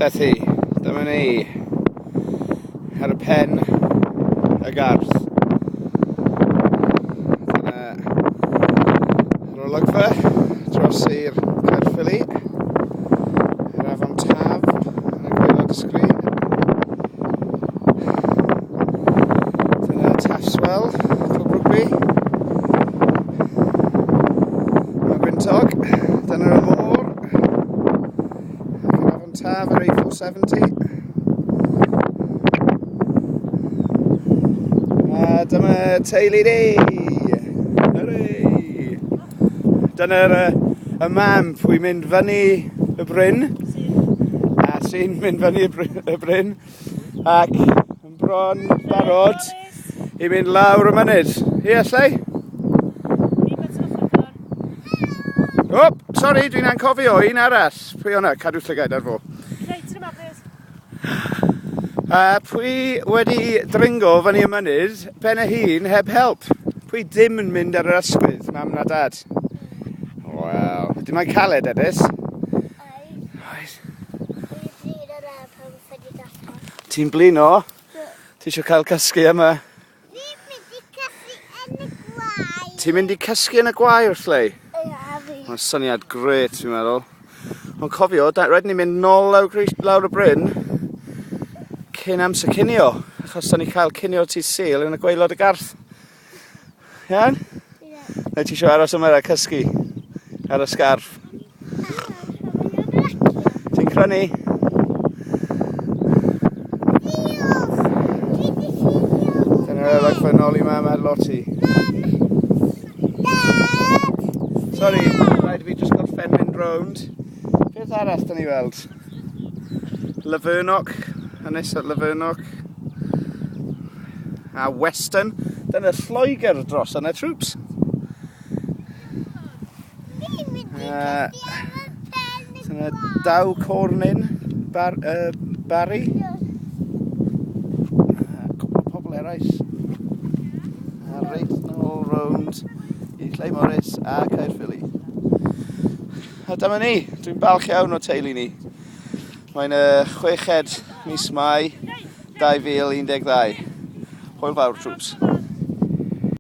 Felly, dyma ni ar y pen y garth. Dyna yr olygfa dros i'r Caerffili, yr afon Taf yn y gwaelod y sgrin. Dyna Tafswell, Clwb Rygbi. Mae'n gwyntog. Dyna'r môr. Ac yr afon Taf ar A470. A dyma teulu ni! Hooray! Dyna'r y mam pwy mynd fyny y bryn. A sy'n mynd fyny y bryn, y bryn ac yn bron barod i mynd lawr y mynydd. Ie, lle? O, sori, dwi'n anghofio un arall. Pwy o'na? Cadw llygaid ar fo. Reit, yma, please. A pwy wedi dringo fyny y mynydd ben y hun heb help? Pwy ddim yn mynd ar yr ysgwydd, mam na dad? Wel, dim mae'n caled, Edis. Oes. Ti'n blino? Ti eisiau cael cysgu yma? Fi'n mynd i cysgu yn y gwair. Ti'n mynd i cysgu yn y gwair, Llei? Ia, fi. Mae'n syniad grêt, fi'n meddwl. Ond cofio, da, rhaid ni mynd nôl lawr, lawr y bryn cyn amser cinio, achos da ni cael cinio ti Sul yn y gwaelod y garth. Iawn? Ie. Neu ti eisiau aros yma a cysgu ar y sgarff? Ti'n crynu? Diolch! Dwi 'di ffeindio Dyna'r olygfa nôl i mam a Lottie. Dad! Sorry, rhaid i fi jyst gorffen mynd rownd. Beth arall da ni weld? Lavernock, ynys at Lavernock. A Weston. Dyna Lloegr dros yna, troops. Fi'n mynd i cysgu ar y ben y Dyna Daw Cornyn, Bar, Barry. A cwpl o pobl eraill. A reit nôl rownd i Llei Morris a Caerffili. A dyma ni, dwi'n balch iawn o teulu ni. Mae'n y chweched mis Mai 2012. Hwyl fawr, troops.